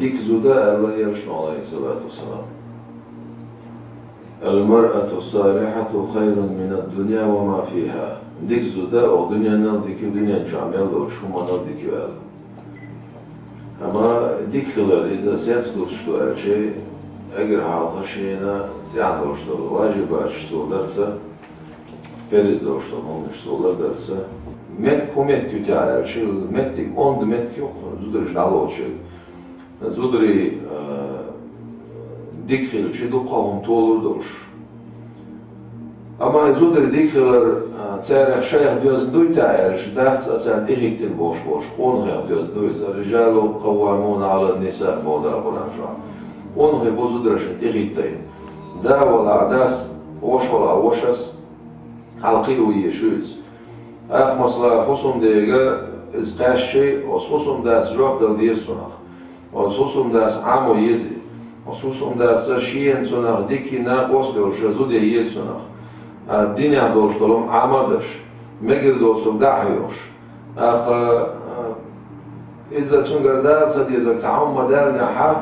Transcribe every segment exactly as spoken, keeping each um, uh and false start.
Дика зуда аьлла Элчано, Ӏалайхи ссалату вассалам: «المرأة الصالحة خير من الدنيا وما فيها». Дика зуда оха дуьненал дика ю, дуьнен чохь мел долчу хӀуманал дика ю аьлла. Амма дика хилар иза сенца луш ду аьлча, эггара хьалха шена тӀехь долуш долу важибаташ цо дарца, перз долуш долу хӀуманаш цо лардарца. Меттиг хӀун меттиг ю те аьлча, меттиг онда меттиг ю-кх зударша дӀалоцуш. Зударий, а, дика хилча, дуккха а хӀума толур долуш. Амма и зударий дика хилар, а, царах шайх доьзна дуй те аьлча, дац, а царна тӀехӀиттина болуш болчу къонахех доьзна ду иза. «الرجال قوامون على النساء», боху Дала Къуръан чохь. Къонахий бу зударшна тӀехӀиттина. Да валахь, дас, ваша валахь, вашас, хьалакхио еза шу иза. Ах, масала, хӀусамдега иза кхаьчча, оцу хӀусамдас жоп дала деза цунах. Оцу хӀусамдас Ӏамо еза. Оцу хӀусамдас шена цунах дика накъост йолуш зуда ян еза цунах. А, динехь долуш долу Ӏамадаш, мегар доцург дӀа а хьоьхуш. ТӀаккха, а, иза цуьнгара дала ца дезарг цхьа хӀума ма-даллинехь,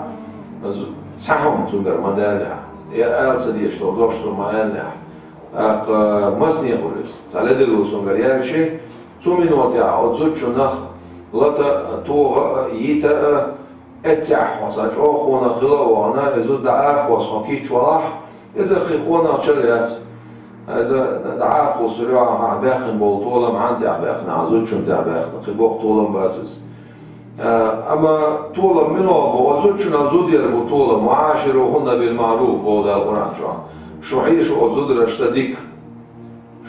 зу-, цхьа хӀума цуьнгара ма-даллинехь, я ала ца дезаш долу дош цо ма-аллинехь, тӀаккха масане хуьлу иза, цхьа ледарло цуьнгара яьлча, цу минотехь оцу зудчунах лата а, тоха а, йита а, эццехь хьо цхьа чӀогӀа къонах хила а вахана, иза зуда дӀа а кхосса хьо кийча валахь, иза кхин къонахчалла яц. Иза дӀа а кхуссур ю, ахьа баьккхина болу толам хьан тӀехь баьккхина, ахьа зудчунна тӀехь баьккхина, кхин боккха толам бац иза. А, амма толам мила бу, оцу зудчунах зуда яр бу толам, «وعاشروهن بالمعروف», боху Дала Къуръан чохь. Шу хьеша оцу зударшца дика.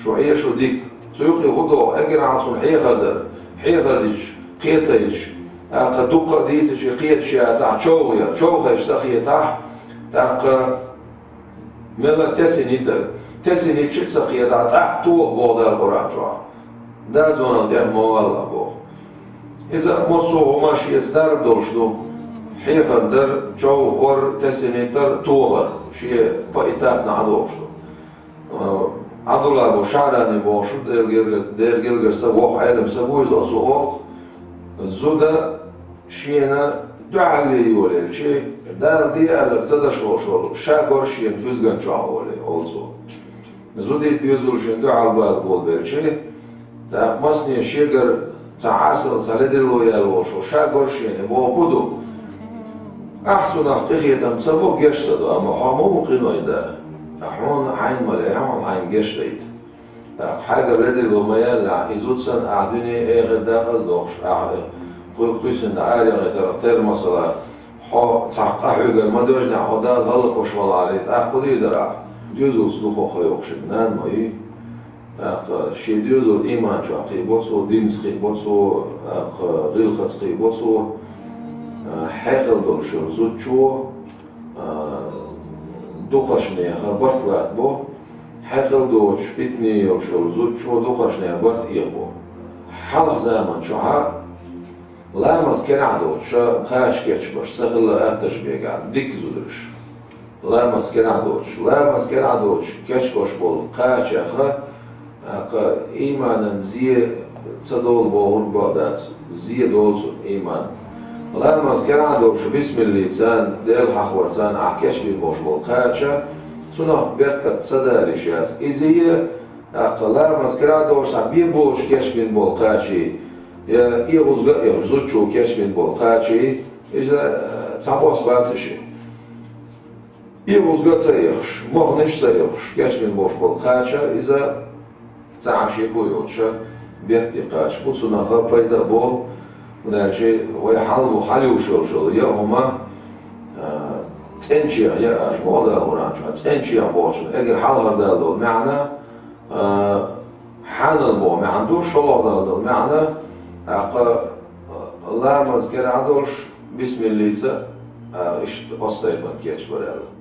Шу хьеша дика. Цу юкъе хӀун доху, эггара хьалха цунна хьехар дар, хьехар дича, кхетийча, тӀаккха дуккха а дийцича, кхеташ яцахь, човха яр, човхийча ца кхетахь, тӀаккха мела тесина йитар, тесина йича а ца кхетахь, тӀаккха тоха, боху Дала Къуръан чохь. Дозанал тӀех ма валлахь, боху. Иза массо а хӀума шеца дарба долуш ду, хьехар дар, човхор, тесина йитар, тохар, шен поэтапно Ӏадохуш ду. Ӏабдулла бу Шаърани бохуш, Делан гергара, Делан гергара са воккха Ӏелам са ву иза, оцо олу, зуда шена дуьхьал йолаелча, Дала де аьлларг ца даш волуш волу, ша гора шена куьзган чохь волий, олу цо. Зудий доьзалшна дуьхьал бала болабелча, тӀаккха масане шегара цхьа Ӏесалла, цхьа ледарло яьлла волуш волу, ша гора шена, боху, хӀун ду? Ахь цунах къинхетам ца бо, геч ца до, амма хьо ма ву къиной да. Ткъа хьуна хьайна ма ле, хьуна хьайна геч дайта. ТӀаккха хьайгара ледарло ма яьллехь, и зуда санна ахь дуьне, эхарт дакъаза дохуш, ахь кху-, кхуьйсина араяхийтарх тера, масала, хьо цхьа къа хьоьгара ма доьжнехь, хьо Далла гӀаллакхуш валахь, тӀаккха хӀун дийр дара ахь? Доьзалца дукхах кхайкхош нана ма ю. ТӀаккха шен доьзал ийман чохь кхиабо цо, динца кхиабо цо, тӀаккха гӀиллакхца кхиабо цо, а, хьекъал долуш йолу зудчо, а, дукхашнеха барт латтабо, хьекъал доцуш, питане йолуш йолу зудчо дукхашнеха барт эхабо. Хьалха заман чохь ламаз керахь доцуш кхача кечбеш ца хилла атташ бегахь, дика зударш. Ламаз керахь доцуш, ламаз керахь доцуш кечбеш болу кхачех, тӀаккха ийманан зе ца долу бохург бакъ дац, зе доцу ийман. Ламаз керахь доцуш бисмиллица, Дела хьахаварца ахь кечбина болуш болу кхача, цунах беркат ца далийш яц. И зе, тӀаккха ламаз керахь доцуш цхьа бе болуш кечбина болу кхачий, я эгӀузга а эгӀуш зудчо кечбина болу кхачий, иза, э, цхьабосса бац и ши. ЭгӀузга а ца эхаш, маханаш а ца эхаш, кечбина болуш болу кхача, иза цхьа а шеко йоцуша, бетте кхача бу, цунах пайда а болу, хӀунда аьлча вай хьалха хьалуьйш йолуш йолу я хӀума, а, цӀенчех я аша, боху Дала Къуръан чохь, цӀенчех бохучун эггара хьалхара дала долу маьӀна, а, хьанал боху маьӀна ду, шолгӀа дала долу маьӀна, тӀаккха, а, ламаз керахь долуш, бисмиллица, а, иштта оцу тайпана кечбар аьлла.